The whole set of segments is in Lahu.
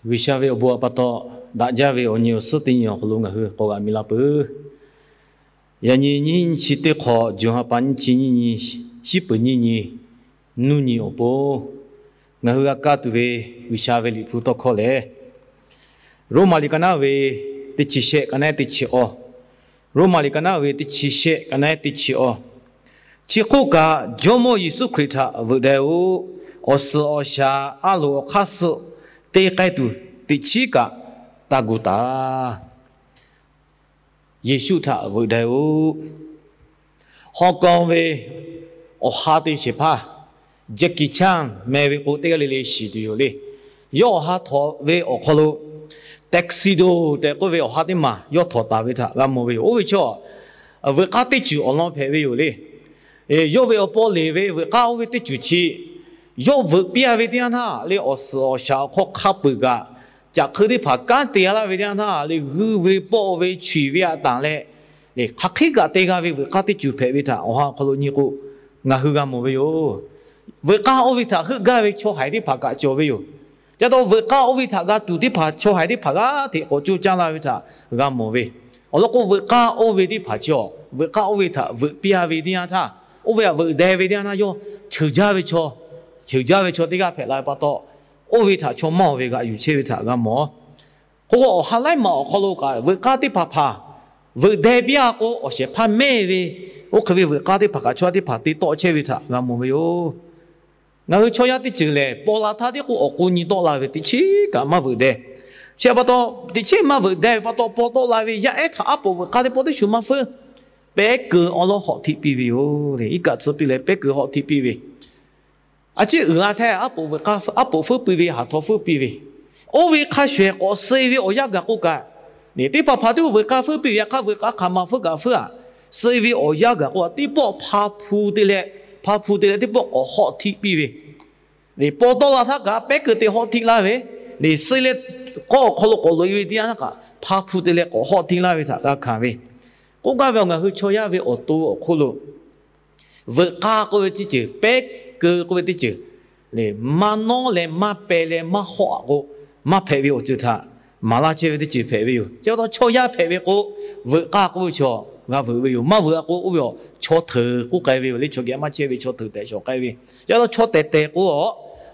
G'uiˬsha ve awˬ bon htaꞈ pa taw, daꞈ jaˇ ve awˬ nyi awˬ suhˉ teˇ nyi awˬ hk'aw lo ngaˬ hui k'awꞈ g'aꞈ mi la peuˬ. Yaꞈ nyi nyiˇ chi teˇ hk'awꞈ, June ha pa nyiˇ chi nyiˇ nyi, shiˉ peuˍ nyiˇ nyi, nuˇ nyi awˬ pon, ngaˬ hui g'a kaˇ tuˬ ve G'uiˬsha ve Liꞈ hpu tawˇ hkawˇ lehˬ, Roˉmaꞈ liꞈ ka naˉ ve teˇ chi shehˆ, ka naˉ teˇ chi awˇ, Roˉmaꞈ liꞈ ka naˉ ve teˇ chi shehˆ, ka naˉ teˇ chi awˇ. Chi hk'oˆ kaꞈ, Jawˇmawˇ Yeˍsuˆ Hkriꞈ htaꞈ veuꞈ deh-oˆ. Awˬ suhˍ awˬ shaˍ, a loˍ awˬ hk'aˇ suh te k'ai tuˬ, teꞈ chiˉ kaꞈ taˇ gu taˍ. Yeˍsuˆ htaꞈ veuꞈ deh-oˆ. Hawˇ kawˇ ve awˬ ha te shehˍ hpaˇ Jackie Chan meh ve k'o, teˇ g'aˇ le le shiˍ tuˬ yoˬ le. Yawˇ awˬ ha htawnˍ ve awˬ hk'aw lo tuxedo tehꞈ k'oˆ ve awˬ ha teˇ maˬ yawˇ htawnˍ taˍ ve htaꞈ g'a mawˬ ve yoˬ. Oˇ ve chaw, veuꞈ k'aˇ teˇ ceuˬ awˬ lawn hpehꞈ ve yoˬ le. Yawˇ ve awˬ paw leˬ ve veuꞈ k'aˇ oˇ ve teˇ ceuˬ chi, yawˇ veuꞈ piˇ-a ve teˇ yanˇ htaˇ le, awˬ suhˍ awˬ shaˍ awˬ hk'aw hk'a peuˬ kaꞈ, caꞈ hk'eu teˇ hpaˍ kanˉ te-a laˇ ve teˇ yanˇ htaˇ le, g'uiˇ ve, pawˆ ve, chaweh ve, a tanˍ leh, hk'aˬ hk'e kaꞈ te g'a ve veuꞈ k'aˇ teˇ ceuˬ hpehꞈ ve htaꞈ awˬ ha awˬ hk'aw lo nyi k'o, ngaˬ hui g'a mawˬ ve yoˬ. Veuꞈ k'aˇ oˇ ve htaꞈ heuˆ gaˇ ve chaw haiˬ teˇ hpaˍ kaꞈ cawˬ ve yoˬ. Ca taw veuꞈ k'aˇ oˇ ve htaꞈ g'a tuˬ teˇ hpaˍ chaw haiˬ teˇ hpaˍ g'aˇ hteꞈ k'awꞈ coˇ caˇ laˇ ve htaꞈ g'a mawˬ ve. Awˬ lawn k'o, veuꞈ k'aˇ oˇ ve teˇ hpaˍ chi, veuꞈ k'aˇ oˇ ve htaꞈ veuꞈ piˇ-a ve teˇ yanˇ htaˇ, oˇ ve htaꞈ veuꞈ deh ve teˇ yanˇ htaˇ, yawˇ ceuˬ jaˇ ve chaw, ceuˬ jaˇ ve chaw teˇ g'aˇ hpehꞈ la ve pa taw, oˇ ve htaꞈ chaw maˇ-oˬ ve g'aꞈ yuˬ chehˇ ve htaꞈ g'a mawˬ. K'o, awˬ ha laiˉ maˬ awˬ hk'aw lo kaꞈ veuꞈ k'aˇ teˇ hpaˍ hpaˍ veuꞈ deh piˇ-a k'o, awˬ shehˍ hpaˇ mehˇ ve, oˇ hk'e ve veuꞈ k'aˇ teˇ hpaˍ kaꞈ chaw teˇ hpaˍ te tawˆ chehˇ ve htaꞈ g'a mawˬ ve yoˬ. Ngaˬ hui chaw yaˇ teˇ ceuˬ lehˬ, paw la htaˇ tiˉ k'o awˬ k'o nyi tawˆ la ve, teꞈ chiˉ kaꞈ maˇ veuꞈ deh. Chi pa taw, teꞈ chiˉ maˇ veuꞈ deh ve pa taw, paw tawˆ la ve yaˇ ehˉ htaꞈ aˉ poꞈ veuꞈ k'aˇ teˇ pawˆ teˇ shuˍ maˇ feuˉ, pehˉ keu awˉ lawˉ hawˆ htiˆ piˇ ve yoˬ le. Iˉ kaˆ tcuh piˇ leh pehˉ keu hawˆ htiˆ piˇ ve. A ciˉ uiˍ la htehˇ, aˉ poꞈ veuꞈ k'aˇ feuˉ piˇ ve, haˍ htaw feuˉ piˇ ve, oˇ ve hk'a shuˍ ehˍ k'awꞈ suh ve awˬ yanˇ gaˬ k'oˆ kaꞈ, teˇ hpaˍ hpaˍ teˇ veuꞈ k'aˇ feuˉ piˇ ve, yaꞈ hk'aˇ veuꞈ k'aˇ hk'aˬ ma feuˉ kaꞈ feuˉ-a, suh ve awˬ yanˇ gaˬ k'oˆ kaꞈ, teˇ pawˆ hpa hpu te leh, hpa hpu te leh teˇ pawˆ k'awꞈ hawˆ htiˆ piˇ ve, paw tawˆ la htaˇ kaꞈ pehˉ keu te hawˆ htiˆ laˇ ve, suh leh k'awˇ awˬ hk'aw lo k'awꞈ loꞈ-e ve teˇ yanˇ htaˇ kaꞈ, hpa hpu te leh k'awꞈ hawˆ htiˆ laˇ ve htaꞈ g'a hkanˍ ve. K'oˆ gaˇ ve, ngaˬ hui chaw yaˇ ve awˬ to awˬ hk'oˆ lo veuꞈ k'aˇ k'oˆ ve teˇ ceuˬ, pehˉ keu k'oˆ ve teˇ ceuˬ, maˇ nawˉ leh maˇ peh leh maˇ hawˆ-a k'o, maˇ hpehꞈ ve awˬ ceuˬ htaꞈ maˍ laˇ chehˇ ve teˇ ceuˬ hpehꞈ ve yoˬ. Chi pa taw chaw yaˇ hpehꞈ ve k'o, veuꞈ k'aˇ k'oˆ ve chaw g'a veuꞈ ve yoˬ. Maˇ veuꞈ-a k'o, oˇ ve awˬ chaw hteuꞈ k'oˆ k'ai ve yoˬ le. Chaw geh maˇ chehˇ ve chaw hteuꞈ tehꞈ shawˍ k'ai ve. Chi pa taw chaw tehˬ tehˬ k'o,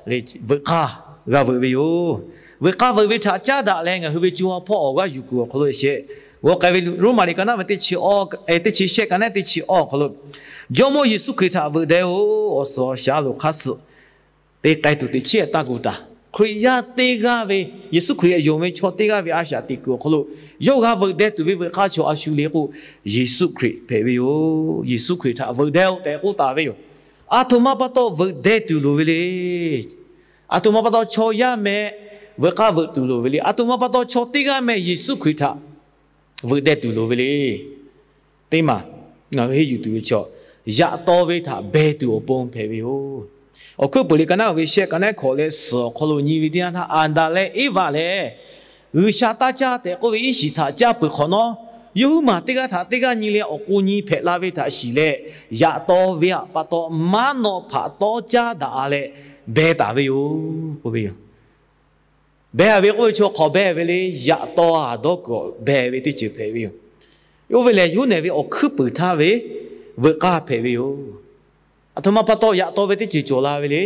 veuꞈ k'aˇ g'a veuꞈ ve yoˬ. Veuꞈ k'aˇ veuꞈ ve htaꞈ caˉ daꞈ leh ngaˬ hui ve co ha hpawˇ awˬ g'aˇ yuˬ kuiˬ awˬ hk'aw lo shehˍ g'aw k'ai ve, Roˉmaꞈ liꞈ ka naˉ ve teˇ chi shehˆ, ka naˉ teˇ chi awˇ awˬ hk'aw lo, Jawˇmawˇ Yeˍsuˆ Hkriꞈ htaꞈ veuꞈ deh-oˆ. Awˬ suhˍ awˬ shaˍ a loˍ hk'aˇ suh te k'ai tuˬ teꞈ chiˉ taˇ gu taˍ. Hkriꞈ yaˇ teˇ g'aˇ ve, Yeˍsuˆ Hkriꞈ yonˍ ve chaw teˇ g'aˇ ve a shaꞈ teꞈ kuiˬ awˬ hk'aw lo yawˇ g'a veuꞈ deh tuˬ ve veuꞈ k'aˇ chaw a shu le k'o, Yeˍsuˆ Hkriꞈ hpehꞈ ve yoˬ. Yeˍsuˆ Hkriꞈ htaꞈ veuꞈ deh-oˆ tehꞈ k'oˆ taˍ ve yoˬ. A htoꞈ ma pa taw veuꞈ deh tuˬ loˍ ve le. A htoꞈ ma pa taw chaw yaˇ meh veuꞈ k'aˇ veuꞈ tuˬ loˍ ve le. A htoꞈ ma pa taw chaw teˇ g'aˇ meh Yeˍsuˆ Hkriꞈ htaꞈ veuꞈ deh tuˬ loˍ ve le. Teˇ maˬ ngaˬ hui henˇ yuˬ tuˬ ve chaw, yaꞈ taw ve htaꞈ beh tuˬ awˬ pon hpehꞈ ve yoˬ. Awˬ hkuiˉ puiˍ liꞈ ka naˉ ve shehˆ, ka naˉ hkawꞈ leh suhˍ awˬ hk'aw lo nyi ve teˇ yanˇ htaˇ, Aˍdanˍ leh Eˇvaꞈ lehˬ, G'uiˬsha taˇ caˇ tehꞈ k'oˆ ve iˉ shiˍ htaꞈ caˇ peuˬ hk'awꞈ nawˉ, yawˇ huiˉ maˬ teˇ g'aˇ htaꞈ teˇ g'aˇ nyi leh awˬ k'o nyi hpehꞈ la ve htaꞈ shiˍ leh, yaꞈ taw ve htaꞈ pa taw maˇ nawˆ hpaꞈ tawˇ caˇ daꞈ-a leh beh taˍ ve yoˬ k'oˆ ve yoˬ. Beh-a ve k'oˆ ve chaw hk'awꞈ beh ve le, yaꞈ taw-a dawˇ kuiˬ beh ve teˇ ceuˬ hpehꞈ ve yoˬ. Oˇ ve lehˬ, yawˇ nehˬ ve awˬ hkuiˉ puiˍ htaˇ ve veuꞈ k'aˇ hpehꞈ ve yoˬ. A htoꞈ ma pa taw yaꞈ taw ve teˇ ceuˬ cawˬ la ve le.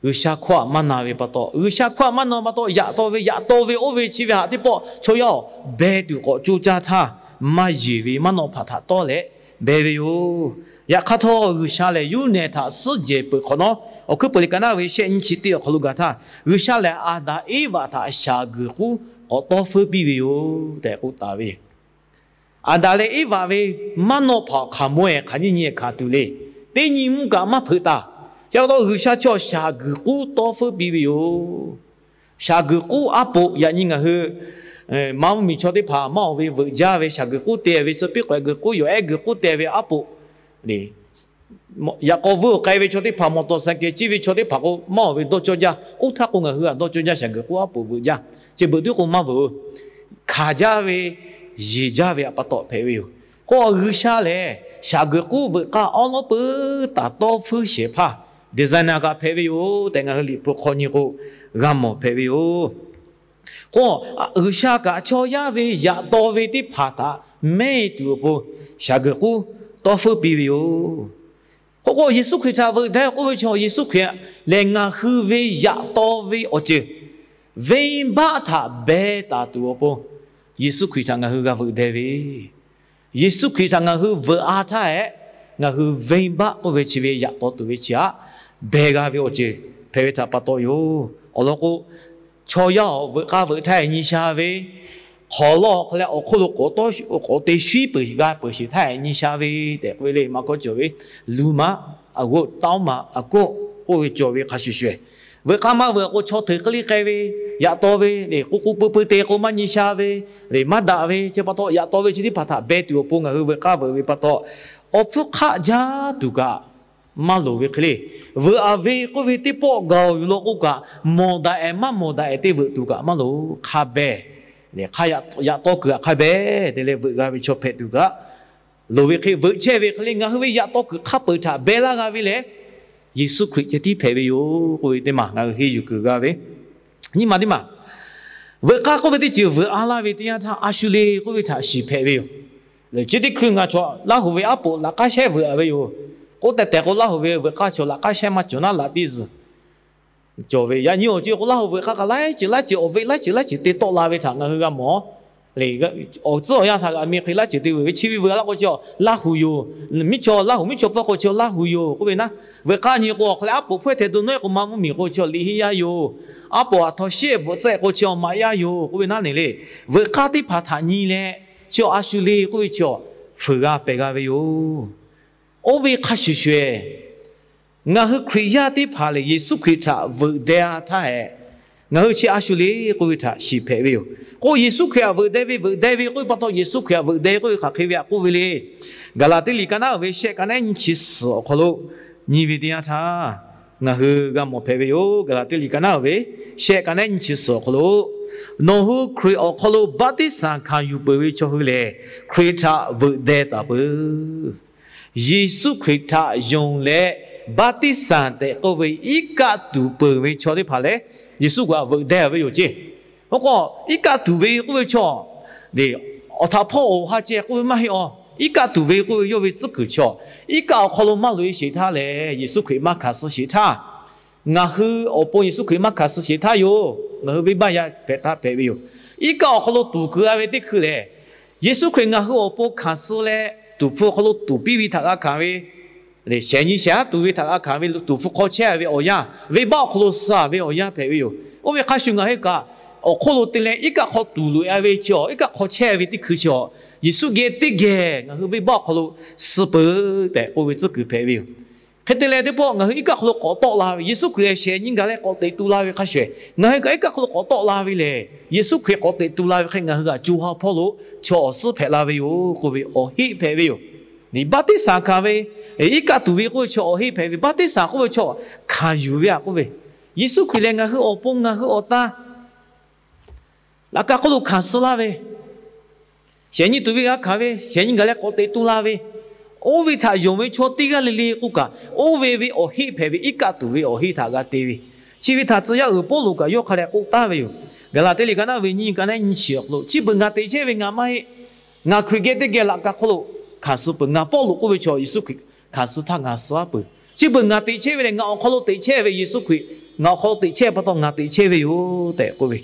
G'uiˬsha hkawˇ htaꞈ maˇ na ve pa taw, G'uiˬsha hkawˇ htaꞈ maˇ na pa taw, yaꞈ taw ve, yaꞈ taw ve oˇ ve chi ve htaꞈ teˇ pawˆ chaw yaˇ-oˬ, beh tuˬ k'awꞈ coˇ caˇ htaˇ, maˇ yeˬ ve maˇ nawˆ hpaꞈ htaꞈ tawˇ leh beh ve yoˬ. Yaꞈ hk'aˇ htawˇ, G'uiˬsha lehˬ yawˇ nehˬ htaꞈ suhˉ jehˬ peuˬ hk'awꞈ nawˉ, awˬ hkuiˉ puiˍ liꞈ ka naˉ ve shehˆ nyiˇ chi teˇ awˬ hk'aw lo gaˬ htaˇ, G'uiˬsha lehˬ Aˍdanˍ Eˇvaꞈ htaꞈ shaˍ guiˬ k'uˉ k'awꞈ tawˇ feuˉ piˇ ve yoˬ tehꞈ k'oˆ taˍ ve yoˬ. Aˍdanˍ leh Eˇvaꞈ ve maˇ nawˆ hpaꞈ hk'aˬ maweh hk'aˬ nyiˇ nyi hk'aˬ tuˬ le. Teˇ nyi mvuhˇ kaꞈ maˇ hpeuꞈ taˍ. Chi pa taw G'uiˬsha chaw shaˍ guiˬ k'uˉ tawˇ feuˉ piˇ ve yoˬ. Shaˍ guiˬ k'uˉ aˉ poꞈ, yaꞈ nyi ngaˬ hui maˇ mvuhˇmiˬ chaw teˇ hpaˍ maˇ-oˬ ve veuꞈ jaˇ ve shaˍ guiˬ k'uˉ te ve, tcuh piˉ k'awehꞈ guiˬ k'uˉ, yawˬ ehˉ guiˬ k'uˉ te ve aˉ poꞈ, yaꞈ k'aw vuiˇ-oˬ k'ai ve chaw teˇ hpaˍ, mawˬ tawˍ saˍ kehˬ ciˇ ve chaw teˇ hpaˍ k'o maˇ-oˬ ve dawˇ cawˇ jaˇ. Oˇ htaˇ k'o ngaˬ hui htaꞈ dawˇ cawˇ jaˇ, shaˍ guiˬ k'uˉ aˉ poꞈ veuꞈ jaˇ. Chi beuꞈ tiˉ k'o maˇ veuꞈ-oˬ. Hkanˍ jaˇ ve, yeˬ jaˇ ve htaꞈ pa taw hpehꞈ ve yoˬ. K'o G'uiˬsha lehˬ shaˍ guiˬ k'uˉ veuꞈ k'aˇ awˉ lawˉ peuˬ taˍ tawˇ feuˉ shehˍ hpaˇ designer kaꞈ hpehꞈ ve yoˬ tehꞈ ngaˬ hui Liꞈ hpu hk'aw nyi k'o g'a mawˬ hpehꞈ ve yoˬ. K'o, G'uiˬsha kaꞈ chaw yaˇ ve yaꞈ taw ve teˇ hpaˍ htaꞈ mehˇ tuˬ awˬ pon shaˍ guiˬ k'uˉ tawˇ feuˉ piˇ ve yoˬ. K'o k'o, Yeˍsuˆ Hkriꞈ htaꞈ veuꞈ deh k'oˆ ve chaw, Yeˍsuˆ Hkriꞈ lehˬ ngaˬ hui ve yaꞈ taw ve awˬ ceuˬ venˇbaˆ htaꞈ beh taˍ tuˬ awˬ pon, Yeˍsuˆ Hkriꞈ htaꞈ ngaˬ hui g'a veuꞈ deh ve, Yeˍsuˆ Hkriꞈ htaꞈ ngaˬ hui veuꞈ-a htaˇ hehꞈ, ngaˬ hui venˇbaˆ k'oˆ ve chi ve yaꞈ taw tuˬ ve chi aꞈ beh g'a ve awˬ ceuˬ hpehꞈ ve htaꞈ pa taw yoˬ. Awˬ lawn k'o, chaw yaˇ awˬ veuꞈ k'aˇ veuꞈ htaˇ hehꞈ nyi sha ve, hk'awˍ lawˇ hk'a leh awˬ hk'oˆ lo k'awꞈ te shuˉ peuˬ g'a peuˬ sheˍ htaˇ hehꞈ nyi sha ve tehꞈ k'oˆ ve le. Maˇ kawˆ cawˬ ve, luˬ maˬ, a g'oˆ, tawˇ maˬ, a kawˆ k'oˆ ve cawˬ ve hk'a shuˍ shuˍ, veuꞈ k'aˇ maˇ veuꞈ k'o chaw hteuꞈ hk'e le k'ai ve, yaꞈ taw ve le, k'u k'u peu peu te k'o maˇ nyi sha ve le, maˇ daꞈ ve chi pa taw yaꞈ taw ve chi teˇ hpaˍ htaꞈ beh tuˬ awˬ pon ngaˬ hui veuꞈ k'aˇ veuꞈ ve pa taw, awˬ hpfuhˇ hk'aˆ jaˇ tuˬ kaꞈ maˇ loˍ ve hk'e le. Veuꞈ-a ve k'oˆ ve teˇ pawˆ gaˬ-oˬ yoˬ law k'o kaꞈ, mawˬ daꞈ-ehˍ maˇ mawˬ daꞈ-ehˍ te veuꞈ tuˬ kaꞈ maˇ loˍ. Hk'a behˬ, yaꞈ taw kuiˬ htaꞈ hk'a behˬ te leh veuꞈ g'a ve chaw hpehꞈ tuˬ kaꞈ loˍ ve hk'e, veuꞈ chehˇ ve hk'e le ngaˬ hui ve yaꞈ taw kuiˬ hk'a peuˬ htaꞈ beh laˇ g'a ve lehˬ, Yeˍsuˆ Hkriꞈ ceh tiˉ hpehꞈ ve yoˬ k'oˆ ve teˇ maˬ ngaˬ hui henˇ yuˬ kuiˬ g'a ve. Nyiˇ maˬ teˇ maˬ, veuꞈ k'aˇ k'oˆ ve teˇ ceuˬ veuꞈ-a laˇ ve teˇ yanˇ htaˇ, a shu le k'oˆ ve htaꞈ shiˍ hpehꞈ ve yoˬ. Chi teˇ hkui ngaˬ chaw Laˇ huˍ ve aˉ poꞈ laꞈ k'aˉ shehˉ veuꞈ-a ve yoˬ. K'oˆ tehˬ tehˬ k'o, Laˇ huˍ ve veuꞈ k'aˇ chaw laꞈ k'aˉ shehˉ maˇ cawˬ naˉ laꞈ teˇ zuhˬ cawˬ ve. Yaꞈ nyi awˬ ceuˬ k'o, Laˇ huˍ veuꞈ k'aˇ kaꞈ laiˉ ceuˬ laiˉ ceuˬ awˬ veˆ laiˉ ceuˬ laiˉ ceuˬ te tawˆ la ve htaꞈ ngaˬ hui g'a mawˬ. Awˬ tcuhˉ awˬ yanˇ htaꞈ g'a mi hk'e laiˉ ceuˬ te veuꞈ ve, chi ve veuꞈ-a laˇ k'o chi Laˇ huˍ yoˬ. Miˉ chaw, Laˇ huˍ miˉ chaw pfuhˇ k'o chi Laˇ huˍ yoˬ k'oˆ ve naˉ, veuꞈ k'aˇ nyi k'o awˬ hk'aw leh aˉ poꞈ hpawehˇ hteh do nawˉ-ehˉ k'o maˇ mvuhˇmiˬ k'o chi liꞈ henˇ yaˇ yoˬ. Aˉ poꞈ aˬ htaw shehˆ bvuhꞈ tcuhˆ k'o chi maꞈ yaˇ yoˬ k'oˆ ve naˉ ne le. Veuꞈ k'aˇ teˇ hpaˍ htaꞈ nyi leh, chi a shu le k'oˆ ve chi fuiˍ g'a pehˬ g'a ve yoˬ. Oˇ ve hk'a shuˍ shuˍ-ehˍ, ngaˬ hui Hkriꞈ yaˇ teˇ hpaˍ lehˬ Yeˍsuˆ Hkriꞈ htaꞈ veuꞈ deh-a htaˇ hehꞈ, ngaˬ hui chi a shu le k'oˆ ve htaꞈ shiˍ hpehꞈ ve yoˬ. K'o Yeˍsuˆ Hkriꞈ htaꞈ veuꞈ deh ve, veuꞈ deh ve k'oˆ ve pa taw, Yeˍsuˆ Hkriꞈ htaꞈ veuꞈ deh ve k'oˆ ve hk'aˬ hk'e ve htaꞈ k'oˆ ve le. Gaˍlaˍtiˆ liꞈ ka naˉ uiˍ ve shehˆ ka naˉ nyiˇ chi suhˍ awˬ hk'aw lo nyi ve teˇ yanˇ htaˇ, ngaˬ hui g'a mawˬ hpehꞈ ve yoˬ. Gaˍlaˍtiˆ liꞈ ka naˉ uiˍ ve shehˆ ka naˉ nyiˇ chi suhˍ awˬ hk'aw lo, Nawˬ hui Hkriꞈ awˬ hk'aw lo baˆtiˆsaˬ hkanˍ yuˬ peuˬ ve chaw hui lehˬ, Hkriꞈ htaꞈ veuꞈ deh taˍ peuˬ. Yeˍsuˆ Hkriꞈ htaꞈ yonˍ leh baˆtiˆsaˬ tehꞈ k'oˆ ve iˉ kaˆ tuˍ peuˬ ve chaw teˇ hpaˍ lehˬ, Yeˍsuˆ Hkriꞈ htaꞈ veuꞈ deh ve yoˬ ceˇ. Oˇ k'o, iˉ kaˆ tuˍ ve k'oˆ ve chaw, awˬ htaꞈ hpawˇ awˬ ha ceh k'oˆ ve maˇ heˆ-aˬ. Iˉ kaˆ tuˍ ve k'oˆ ve yawˇ ve tcuhˉ kuiˬ chaw, iˉ kaˆ awˬ hk'aw lo maˇ loꞈ-e sheˍ htaˇ lehˬ, Yeˍsuˆ Hkriꞈ maˇ hkanˍ suh sheˍ htaˇ, ngaˬ hui awˬ pon Yeˍsuˆ Hkriꞈ maˇ hkanˍ suh sheˍ htaˇ yoˬ. Ngaˬ hui venˇbaˆ yaˇ hpehꞈ htaˇ hpehꞈ ve yoˬ. Iˉ kaˆ awˬ hk'aw lo tuˍ keu-a ve teˇ hkui lehˬ, Yeˍsuˆ Hkriꞈ ngaˬ hui awˬ pon hkanˍ suh leh, tuˍ hpfuh awˬ hk'aw lo tuˍ piˇ ve htaꞈ g'a hkanˍ ve, shehˍ nyi shehˍ haˉ tuˍ ve htaꞈ g'a hkanˍ ve tuˍ hpfuh hk'aw chehˇ ve awˬ yanˇ, venˇbaˆ awˬ hk'aw lo suh ve awˬ yanˇ hpehꞈ ve yoˬ. Oˇ ve hk'a shuˍ ngaˬ hui kaꞈ awˬ hk'oˆ lo te leh iˉ kaˆ hk'aw tuˍ loꞈ-e ve chi-awˬ, iˉ kaˆ hk'aw chehˇ ve teˇ hkui chi-awˬ, Yeˍsuˆ geh teˇ geh ngaˬ hui venˇbaˆ awˬ hk'aw lo suh peuˬ tehꞈ k'oˆ ve tcuhˉ kuiˬ hpehꞈ ve yoˬ. Hk'e te leh teˇ pawˆ ngaˬ hui iˉ kaˆ hk'aw lo k'awꞈ tawˆ la ve, Yeˍsuˆ Hkriꞈ shehˍ nyi gaˬ leh k'awꞈ teꞈ tu la ve hk'a shuˍ, ngaˬ hui kaꞈ iˉ kaˆ hk'aw lo k'awꞈ tawˆ la ve lehˬ, Yeˍsuˆ Hkriꞈ k'awꞈ teꞈ tu la ve hk'e ngaˬ hui kaꞈ co ha hpawˇ lo chaw awˬ suhˉ hpehꞈ la ve yoˬ k'oˆ ve awˬ heˆ hpehꞈ ve yoˬ. Baˆtiˆsaˬ hkanˍ ve, iˉ kaˆ tuˍ ve k'oˆ ve chaw awˬ heˆ hpehꞈ ve, baˆtiˆsaˬ k'oˆ ve chaw hkanˍ yuˬ ve-a k'oˆ ve, Yeˍsuˆ Hkriꞈ lehˬ ngaˬ hui awˬ pon ngaˬ hui awˬ tan laꞈ ka hk'oˆ lo hkanˍ suh laˇ ve, shehˍ nyi tuˍ ve g'a hkanˍ ve, shehˍ nyi gaˬ leh k'awꞈ teꞈ tu la ve, oˇ ve htaꞈ yonˍ ve chaw teˇ g'aˇ le le k'oˆ kaꞈ, oˇ ve ve awˬ heˆ hpehꞈ ve, iˉ kaˆ tuˍ ve awˬ heˆ htaꞈ g'a te ve, chi ve htaꞈ tcuh yaˇ uiˍ Pawˇluꞈ kaꞈ yawˇ hk'a dehꞈ k'oˆ taˍ ve yoˬ. Gaˍlaˍtiˆ liꞈ ka naˉ ve nyiˇ ka naˉ nyiˇ chi awˬ hk'aw lo, chi beuꞈ ngaˬ teꞈ chehˇ ve ngaˬ maˇ heˆ. Ngaˬ Hkriꞈ geh teˇ geh laꞈ ka hk'oˆ lo hkanˍ suh peuˬ. Ngaˬ Pawˇluꞈ k'oˆ ve chaw Yeˍsuˆ Hkriꞈ hkanˍ suh htaˇ ngaˬ suh-a peuˬ. Chi beuꞈ ngaˬ teꞈ chehˇ ve lehˬ, ngaˬ awˬ hk'aw lo teꞈ chehˇ ve Yeˍsuˆ Hkriꞈ, ngaˬ awˬ hk'aw lo teꞈ chehˇ pa taw ngaˬ teꞈ chehˇ ve yoˬ tehꞈ k'oˆ ve.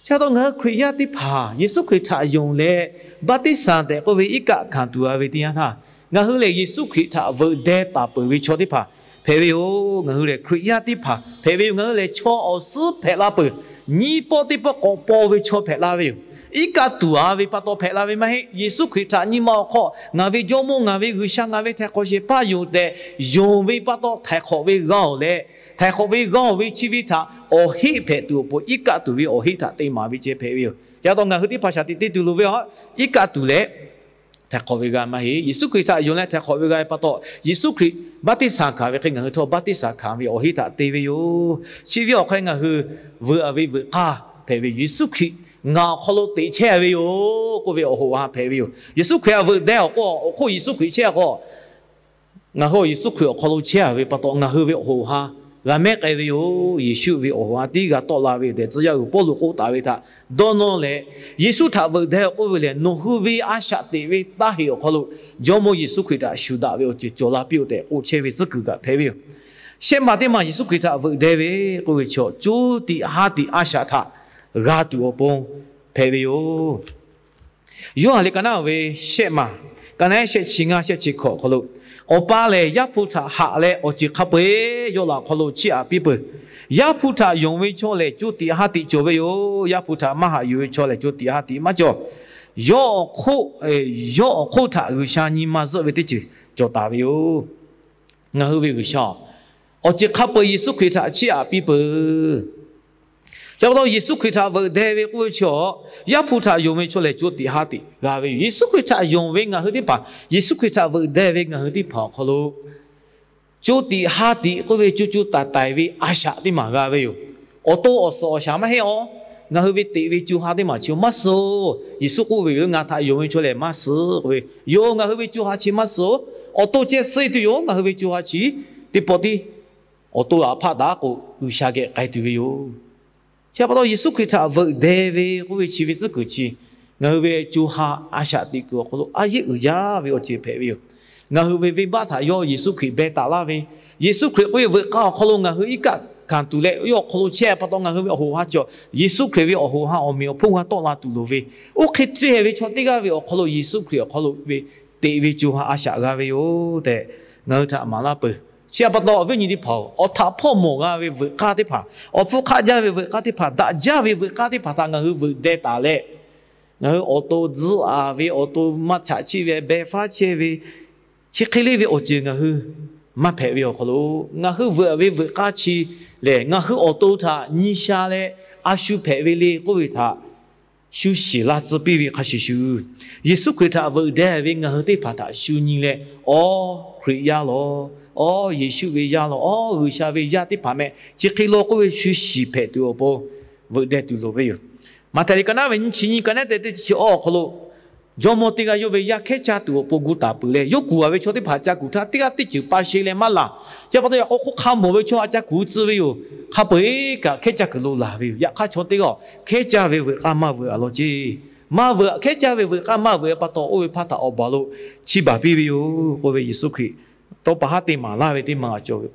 Chi pa taw ngaˬ hui Hkriꞈ yaˇ teˇ hpaˍ Yeˍsuˆ Hkriꞈ htaꞈ yonˍ leh, baˆtiˆsaˬ tehꞈ k'oˆ ve iˉ kaˆ hkanˍ tuˬ-a ve teˇ yanˇ htaˇ, ngaˬ hui lehˬ Yeˍsuˆ Hkriꞈ htaꞈ veuꞈ deh taˍ peuˬ ve chaw teˇ hpaˍ hpehꞈ ve yoˬ. Ngaˬ hui lehˬ Hkriꞈ yaˇ teˇ hpaˍ hpehꞈ ve yoˬ. Ngaˬ hui lehˬ chaw awˬ suhˉ hpehꞈ la peuˬ. Nyiˇ pawˆ teˇ pawˆ k'awꞈ paw ve chaw hpehꞈ la ve yoˬ. Iˉ kaˆ tuˍ-a ve pa taw hpehꞈ la ve maˇ heˆ. Yeˍsuˆ Hkriꞈ htaꞈ nyi ma awˬ hk'aw ngaˬ ve Jawˇmawˇ, ngaˬ ve G'uiˬsha, ngaˬ ve htaiˍ hk'awꞈ shehˍ hpaˇ yoˬ tehꞈ yonˍ ve pa taw, htaiˍ hk'awꞈ ve g'a-oˬ leh, htaiˍ hk'awꞈ ve g'a-oˬ ve chi ve htaꞈ awˬ heˆ hpehꞈ tuˬ awˬ pon iˉ kaˆ tuˍ ve awˬ heˆ htaꞈ te maˍ ve ceh hpehꞈ ve yoˬ. Chi pa taw ngaˬ hui teˇ hpaˍ shaˍ tiꞈ te tuˬ loˍ ve a, iˉ kaˆ tuˍ leh htaiˍ hk'awꞈ ve g'a maˇ heˆ. Yeˍsuˆ Hkriꞈ htaꞈ yonˍ leh htaiˍ hk'awꞈ ve g'a ve pa taw, Yeˍsuˆ Hkriꞈ baˆtiˆsaˬ hkanˍ ve hk'e ngaˬ hui htawˇ baˆtiˆsaˬ hkanˍ ve awˬ heˆ htaꞈ te ve yoˬ. Chi ve awˬ hk'aw ngaˬ hui veuꞈ-a ve veuꞈ k'aˇ hpehꞈ ve yoˬ. Yeˍsuˆ Hkriꞈ ngaˬ awˬ hk'aw lo teꞈ chehˇ ve yoˬ k'oˆ ve awˬ hoꞈ ha hpehꞈ ve yoˬ. Yeˍsuˆ Hkriꞈ htaꞈ veuꞈ deh awˬ k'o, awˬ hk'oˆ Yeˍsuˆ Hkriꞈ chehˇ k'o, ngaˬ hui Yeˍsuˆ Hkriꞈ awˬ hk'aw lo chehˇ-a ve pa taw ngaˬ hui ve awˬ hoꞈ ha g'a mehˉ k'ai ve yoˬ. Yeˍsuˆ ve awˬ hoꞈ ha tiˉ g'a tawˆ la ve tehꞈ tcuh yaˇ uiˍ Pawˇluꞈ k'oˆ taˍ ve htaꞈ dawˇ nawˇ leh, Yeˍsuˆ htaꞈ veuꞈ deh k'oˆ ve lehˬ, nawˬ hui ve a shaꞈ teꞈ ve taˇ heꞈ awˬ hk'aw lo Jawˇmawˇ Yeˍsuˆ Hkriꞈ htaꞈ shuˍ daꞈ ve awˬ ceuˬ cawˬ la piˇ-oˆ tehꞈ k'oˆ chehˇ ve tcuhˉ kuiˬ kaꞈ hpehꞈ ve yoˬ. Shehˆ maˬ teˇ maˬ Yeˍsuˆ Hkriꞈ htaꞈ veuꞈ deh ve k'oˆ ve chi, co tiꞈ ha tiꞈ a shaꞈ htaꞈ g'a tuˬ awˬ pon hpehꞈ ve yoˬ. Yoˇhanˬ liꞈ ka naˉ ve shehˆ maˬ, ka naˉ shehˆ chi ngaˇ shehˆ chi hkawꞈ awˬ hk'aw lo, Awˬ pa lehˬ Yaˇ hpu htaꞈ haꞈ leh awˬ ceuˬ hk'a peu-eˬ yawˇ laꞈ awˬ hk'aw lo chiˇ aꞈ piˇ peuˬ. Yaˇ hpu htaꞈ yonˍ ve chaw lehˬ, co tiꞈ ha tiꞈ cawˬ ve yoˬ. Yaˇ hpu htaꞈ maˇ haꞈ yuˬ ve chaw lehˬ, co tiꞈ ha tiꞈ maˇ cawˬ. Yawˇ awˬ hk'oˆ htaꞈ G'uiˬsha nyi ma zuhˆ ve teˇ ceuˬ cawˬ taˍ ve yoˬ. Ngaˬ hui ve G'uiˬsha-oˬ, awˬ ceuˬ hk'a peu-eˬ Yeˍsuˆ Hkriꞈ htaꞈ chiˇ aꞈ piˇ peuˬ. Chi pa taw Yeˍsuˆ Hkriꞈ htaꞈ veuꞈ deh ve k'oˆ ve chi, Yaˇ hpu htaꞈ yonˍ ve chaw lehˬ, co tiꞈ ha tiꞈ g'a ve yoˬ. Yeˍsuˆ Hkriꞈ htaꞈ yonˍ ve ngaˬ hui teˇ hpaˍ, Yeˍsuˆ Hkriꞈ htaꞈ veuꞈ deh ve ngaˬ hui teˇ hpaˍ awˬ hk'aw lo, co tiꞈ ha tiꞈ k'oˆ ve co co taiˍ taiˍ ve a shaꞈ teˇ maˬ g'a ve yoˬ. Awˬ to awˬ suhˍ awˬ shaˍ maˇ heˆ-oˬ. Ngaˬ hui ve teꞈ ve co ha teˇ maˬ chi maˇ suh-oˬ. Yeˍsuˆ k'oˆ ve yoˬ, Ngaˬ htaꞈ yonˍ ve chaw lehˬ maˇ suh k'oˆ ve yoˬ. Ngaˬ hui ve co ha chi maˇ suh-oˬ. Awˬ to ceh suh-e tuˬ yoˬ. Ngaˬ hui ve co ha chi teˇ pawˆ tiˉ awˬ to aꞈ hpaˆ daꞈ k'o, G'uiˬsha geh k'ai tuˬ ve yoˬ. Chi pa taw Yeˍsuˆ Hkriꞈ htaꞈ veuꞈ deh ve k'oˆ ve chi ve tcuhˉ kuiˬ chi, ngaˬ hui ve co ha a shaꞈ teꞈ kuiˬ awˬ hk'aw lo a yeˆ uiˍ jaˇ ve awˬ ceuˬ hpehꞈ ve yoˬ. Ngaˬ hui ve venˇbaˆ htaꞈ yawˇ Yeˍsuˆ Hkriꞈ beh taˍ laˇ ve, Yeˍsuˆ Hkriꞈ k'oˆ ve veuꞈ k'aˇ awˬ hk'aw lo ngaˬ hui iˉ kaˆ hkanˍ tuˬ leh, yawˇ awˬ hk'aw lo chehˇ pa taw ngaˬ hui ve awˬ hoꞈ ha cawˬ, Yeˍsuˆ Hkriꞈ ve awˬ hoꞈ ha awˬ meꞈ awˬ hponˇ g'a tawˆ la tuˬ loˍ ve, oˇ hk'e te hehˍ ve chaw teˇ g'aˇ ve awˬ hk'aw lo Yeˍsuˆ Hkriꞈ awˬ hk'aw lo ve teꞈ ve co ha a shaꞈ g'a ve yoˬ tehꞈ ngaˬ hui htaꞈ maˍ laˇ peuˬ. Chi pa taw awˬ viˉ awˬ nyi teˇ hpaˍ-oˬ, awˬ htaꞈ hpawˇ mawˬ g'a ve veuꞈ k'aˇ teˇ hpaˍ, awˬ hpfuhˇ hk'aˆ jaˇ ve veuꞈ k'aˇ teˇ hpaˍ, daꞈ jaˇ ve veuꞈ k'aˇ teˇ hpaˍ htaꞈ ngaˬ hui veuꞈ deh taˍ leh, ngaˬ hui awˬ to tzuhˆ aˍ ve, awˬ to maˇ chaꞈ chiˆ ve, beh faˉ chehˇ ve, chi hk'e le ve awˬ ceuˬ ngaˬ hui maˇ hpehꞈ ve awˬ hk'aw lo, ngaˬ hui veuꞈ ve veuꞈ k'aˇ chi lehˬ, ngaˬ hui awˬ to htaꞈ nyi sha leh a shu hpehꞈ ve le k'oˆ ve htaꞈ shu shiˍ la tcuh piˇ ve hk'a shuˍ shuˍ, Yeˍsuˆ Hkriꞈ htaꞈ veuꞈ deh ve ngaˬ hui teˇ hpaˍ htaꞈ shu nyi leh, Awˬ, Hkriꞈ yaˇ lawˬ, Awˬ, Yeˍsuˆ ve yaˇ lawˬ, Awˬ, G'uiˬsha ve yaˇ teˇ hpaˍ meh chi hk'e lawˬ k'oˆ ve shu shiˍ hpehꞈ tuˬ awˬ pon veuꞈ deh tuˬ loˍ ve yoˬ. Maꞈhtehˍ liꞈ ka naˉ ve nyiˇ chi nyiˇ, ka naˉ te teˇ chi awˬ awˬ hk'aw lo, Jawˇmawˇ teˇ g'aˇ yawˇ ve yaˇ hkehˉ caˇ tuˬ awˬ pon gu taˍ peuˬ leh, yawˇ kuˬ a ve chaw teˇ hpaˍ ca kuˬ htaˇ, teˇ g'aˇ teˇ ceuˬ pa she leh maˇ laˬ. Chi pa taw yaꞈ k'aw hk'oˆ hk'a mawˬ ve chaw a ca kuˬ tcuh ve yoˬ. Hk'a peu-eˬ kaꞈ hkehˉ caˇ kuiˬ lo laˬ ve yoˬ. Yaꞈ hk'aˇ chaw teˇ g'aˇ hkehˉ caˇ ve veuꞈ k'aˇ maˇ veuꞈ a law ceˇ. Maˇ veuꞈ, hkehˉ caˇ ve veuꞈ k'aˇ maˇ veuꞈ pa taw, oˇ ve hpaˇ htaꞈ awˬ baˬ lo chiˇ baˬ piˇ ve yoˬ k'oˆ ve Yeˍsuˆ Hkriꞈ tawˇ pa haˉ te maˍ laˇ ve teˇ maˬ a cawˬ ve.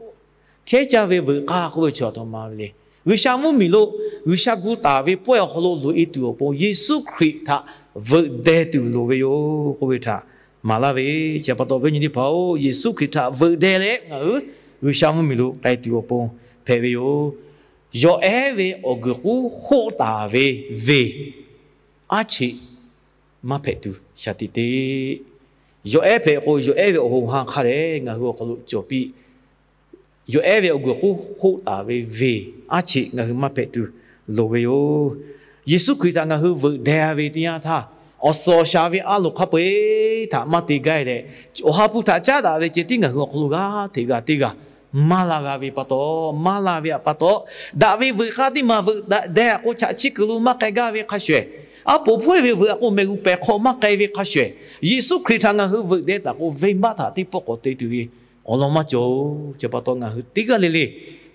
Hkehˉ caˇ ve veuꞈ k'aˇ k'oˆ ve chi a htoꞈ ma ve le. G'uiˬsha mvuhˇmiˬ lo, G'uiˬsha gu taˍ ve pawehˇ awˬ hk'aw lo loꞈ e tuˬ awˬ pon Yeˍsuˆ Hkriꞈ htaꞈ veuꞈ deh tuˬ loˍ ve yoˬ k'oˆ ve htaꞈ maˍ laˇ ve. Chi pa taw awˬ viˉ awˬ nyi teˇ hpaˍ-oˬ, Yeˍsuˆ Hkriꞈ htaꞈ veuꞈ deh leh ngaˬ hui G'uiˬsha mvuhˇmiˬ lo k'ai tuˬ awˬ pon hpehꞈ ve yoˬ. Yawˬ ehˉ ve awˬ guiˬ k'uˉ hoˆ taˍ ve veˬ aˉ cheꞈ maˇ hpehꞈ tuˬ shaˍ tiꞈ te. Yawˬ ehˉ hpehꞈ k'o, yawˬ ehˉ ve awˬ hoꞈ ha hk'a dehꞈ ngaˬ hui awˬ hk'aw lo cawˬ piˇ. Yawˬ ehˉ ve awˬ guiˬ k'uˉ hoˆ taˍ ve veˬ aˉ cheꞈ ngaˬ hui maˇ hpehꞈ tuˬ loˍ ve yoˬ. Yeˍsuˆ Hkriꞈ htaꞈ ngaˬ hui veuꞈ deh ve teˇ yanˇ htaˇ, awˬ suhˍ awˬ shaˍ ve a loˍ hk'a peu-eˬ htaꞈ maˇ te gaˇ leh, Awˬ ha hpu htaꞈ caˉ daꞈ ve ceh tiˉ ngaˬ hui awˬ hk'aw lo g'aˇ hteꞈ g'a teˇ g'aˇ maˇ la g'a ve pa taw, maˇ la ve pa taw, daꞈ ve veuꞈ k'aˇ teˇ maˬ veuꞈ deh a k'o, chaꞈ chiˆ kuiˬ lo maˇ k'ai gaˇ ve hk'a shuˍ, aˉ poꞈ hpawehˇ ve veuꞈ a k'o, mehˬ g'uˬ pehˬ hk'aw maˇ k'ai ve hk'a shuˍ, Yeˍsuˆ Hkriꞈ htaꞈ ngaˬ hui veuꞈ deh taˍ k'o, venˇbaˆ htaꞈ teˇ pawˆ k'awꞈ te tuˬ ve awˬ lawn maˇ cawˬ-oˬ. Chi pa taw ngaˬ hui teˇ g'aˇ le le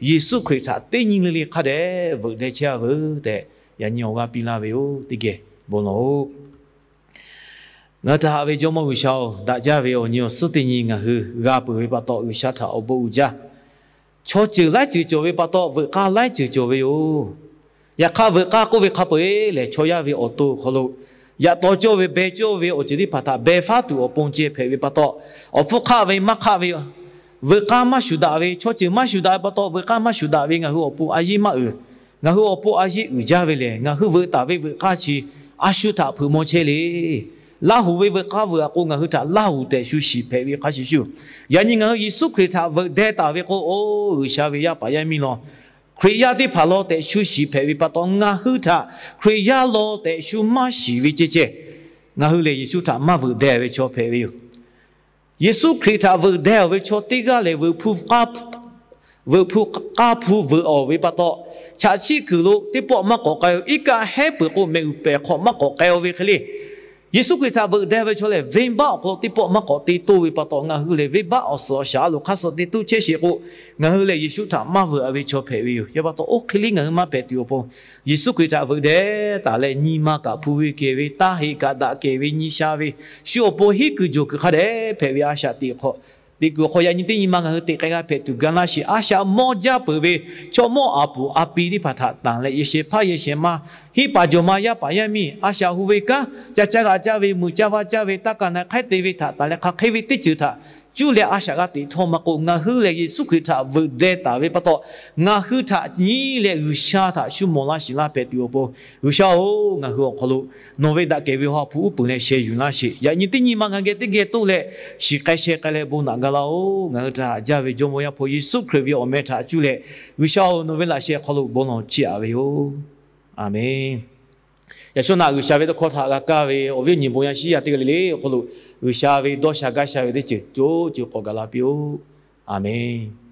Yeˍsuˆ Hkriꞈ htaꞈ teˇ nyi le le hk'a dehꞈ veuꞈ deh chehˇ a veuˬ tehꞈ, yaꞈ nyi awˬ g'aˇ piˇ laˇ ve yoˬ. Teˇ geh bon lawˬ-oˬ. Ngaˬ hui htaꞈ haꞈ ve Jawˇmawˇ G'uiˬsha-oˬ, daꞈ jaˇ ve awˬ nyi awˬ suhˉ teˇ nyi ngaˬ hui g'a peuˬ ve pa taw, G'uiˬsha htaꞈ awˬ bon uiˍ jaˇ. Chaw ceuˬ laiˉ ceuˬ cawˬ ve pa taw, veuꞈ k'aˇ laiˉ ceuˬ cawˬ ve yoˬ. Yaꞈ hk'aˇ, veuꞈ k'aˇ k'oˆ ve hk'a peu-eˬ lehˬ, chaw yaˇ ve awˬ to awˬ hk'aw lo yaꞈ taw cawˇ ve, beh cawˇ ve awˬ ceuˬ teˇ hpaˍ htaꞈ beh faˉ tuˬ awˬ pon ceh hpehꞈ ve pa taw, awˬ hpfuhˇ hk'aˆ ve maˇ hk'aˆ ve, veuꞈ k'aˇ maˇ shuˍ daꞈ ve, chaw ceuˬ maˇ shuˍ daꞈ ve pa taw, veuꞈ k'aˇ maˇ shuˍ daꞈ ve ngaˬ hui awˬ pon a yeˇ maˇ uiˍ. Ngaˬ hui awˬ pon a yeˇ uiˍ jaˇ ve lehˬ, ngaˬ hui veuꞈ taˍ ve veuꞈ k'aˇ chi a shu htaꞈ hpeuꞈ maw chehˇ le. Laˇ huˍ ve veuꞈ k'aˇ veuꞈ a k'o, ngaˬ hui htaꞈ laˇ huˍ tehꞈ shu shiˍ hpehꞈ ve hk'a shuˍ shuˍ, yaꞈ nyi ngaˬ hui Yeˍsuˆ Hkriꞈ htaꞈ veuꞈ deh taˍ ve k'o, oˇ G'uiˬsha ve yaˇ paˍ yaˇ miˇ law, Hkriꞈ yaˇ teˇ hpaˍ law tehꞈ shu shiˍ hpehꞈ ve pa taw, ngaˬ hui htaꞈ Hkriꞈ yaˇ law tehꞈ shu maˇ shiˍ ve ceh ceh, ngaˬ hui lehˬ Yeˍsuˆ htaꞈ maˇ veuꞈ deh ve chaw hpehꞈ ve yoˬ. Yeˍsuˆ Hkriꞈ htaꞈ veuꞈ deh-oˬ ve chaw teˇ g'aˇ lehˬ, veuꞈ hpu k'aˇ hpu veuꞈ-oˬ ve pa taw, chaꞈ chiˆ kuiˬ lo teˇ pawˆ maˇ k'awꞈ k'ai-o. Iˉ kaˆ hehˉ peuˬ k'o, mehˬ g'uˬ pehˬ hk'aw maˇ k'awꞈ k'ai-o ve hk'e le. Yeˍsuˆ Hkriꞈ htaꞈ veuꞈ deh ve chaw lehˬ, venˇbaˆ awˬ hk'aw lo teˇ pawˆ maˇ k'awꞈ te toˇ ve pa taw, ngaˬ hui lehˬ venˇbaˆ awˬ suhˍ awˬ shaˍ a loˍ hk'aˇ suh te toˇ chehˇ sheˍ k'o, ngaˬ hui lehˬ Yeˍsuˆ htaꞈ maˇ veuꞈ a ve chaw hpehꞈ ve yoˬ. Yaꞈ pa taw, oˇ hk'e liˇ ngaˬ hui maˇ hpehꞈ tuˬ awˬ pon, Yeˍsuˆ Hkriꞈ htaꞈ veuꞈ deh taˍ leh, nyi ma kaꞈ hpu ve kehˬ ve, taˇ heꞈ kaꞈ daꞈ kehˬ ve, nyi sha ve, shu awˬ pon hiˉ kuiˬ jawˬ kuiˬ hk'a dehꞈ hpehꞈ ve a shaꞈ teꞈ hk'awꞈ, teꞈ kuiˬ awˬ hk'aw yaꞈ nyi teˇ nyi ma ngaˬ hui teꞈ k'ai g'a hpehꞈ tuˬ ga laˇ sheˍ. A shaꞈ mawˇ jaˇ peuˬ ve chaw mawˇ aˍ puˍ a pi teˇ hpaˍ htaꞈ tanˬ leh, yehˬ shehˍ hpaˇ yehˬ shehˍ ma, hiˆ paˍ jawˬ ma yaˇ paˍ yaˇ miˇ a shaꞈ hu ve kanˉ ca caˇ g'a caˇ ve, muiˬ caˇ vaˇ caˇ ve, taˇ kaˬ na hk'aiˉ te ve htaꞈ tanˬ leh, hk'aˬ hk'e ve teˇ ceuˬ htaꞈ cuˇ leh a shaꞈ g'a teꞈ htawˇ maˇ k'o, ngaˬ hui lehˬ Yeˍsuˆ Hkriꞈ htaꞈ veuꞈ deh taˍ ve pa taw, ngaˬ hui htaꞈ nyi leh G'uiˬsha htaꞈ shu mawˬ laˇ shiˍ laˇ hpehꞈ tuˬ awˬ pon, G'uiˬsha-oˬ, ngaˬ hui awˬ hk'aw lo nawˬ ve daꞈ kehˬ ve Awˬ ha hpu uˉ peunˍ leh sheh yuˬ laˇ sheˍ. Yaꞈ nyi teˇ nyi ma ngaˬ geh teˇ geh toˇ leh, shiˍ k'ai sheh k'ai leh bon naꞈ ga laˇ-oˬ. Ngaˬ hui htaꞈ haꞈ jaˇ ve Jawˇmawˇ Yaˇ hpu Yeˍsuˆ Hkriꞈ ve awˬ meh htaꞈ cuˇ leh, G'uiˬsha-oˬ, nawˬ ve laꞈ sheh awˬ hk'aw lo bon lawˬ chiˇ aꞈ ve yoˬ. Aˍmenˍ. Yaꞈ shawˉ naꞈ G'uiˬsha ve tawˇ hkawˇ htaꞈ g'a kaˇ ve awˬ viˉ awˬ nyi bon yaˇ shiˉ yaˇ teˇ g'aˇ le le awˬ hk'aw lo, G'uiˬsha ve dawˇ sha gaˇ sha ve teˇ ceuˬ co co k'awꞈ gaˬ la piˇ-oˆ. Aˍmenˍ.